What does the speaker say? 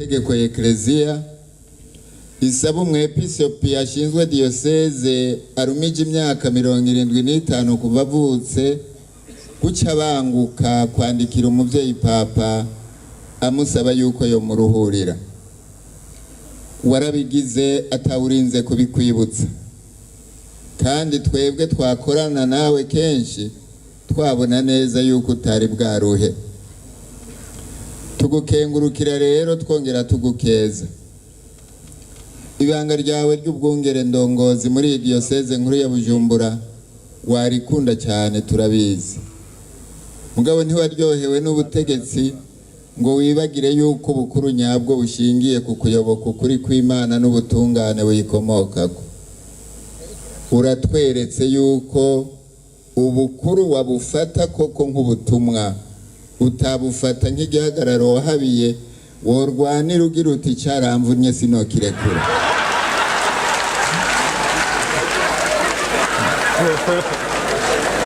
Tegeko y'Ekleziya isaba umwepiskopi ashinzwe diyoseze arumije imyaka 75 kuva avutse guca abanguka kwandikira umuvyeyi Papa amusaba yuko yomuruhurira. Warabigize atawurinze kubikwibutsa, kandi twebwe twakorana nawe kenshi twabona neza yuko utari bwaruhe. Tugukengurukira rero twongera tugukeza. Ibanga ryawe ry'ubwungere ndongozi muri iyi diyoseze nkuru ya Bujumbura warikunda cyane, turabizi. Mugabo ntiwaryohewe n'ubutegetsi ngo wibagire yuko ubukuru nyabwo bushingiye ku kuyoboka ukuri kw'Imana n'ubutungane buyikomokako. Uratweretse yuko ubukuru wabufata koko nk'ubutumwa, utabufata nk'igihagararo wahabiye worwanira ugira uti cyaramvunye sinokirekura.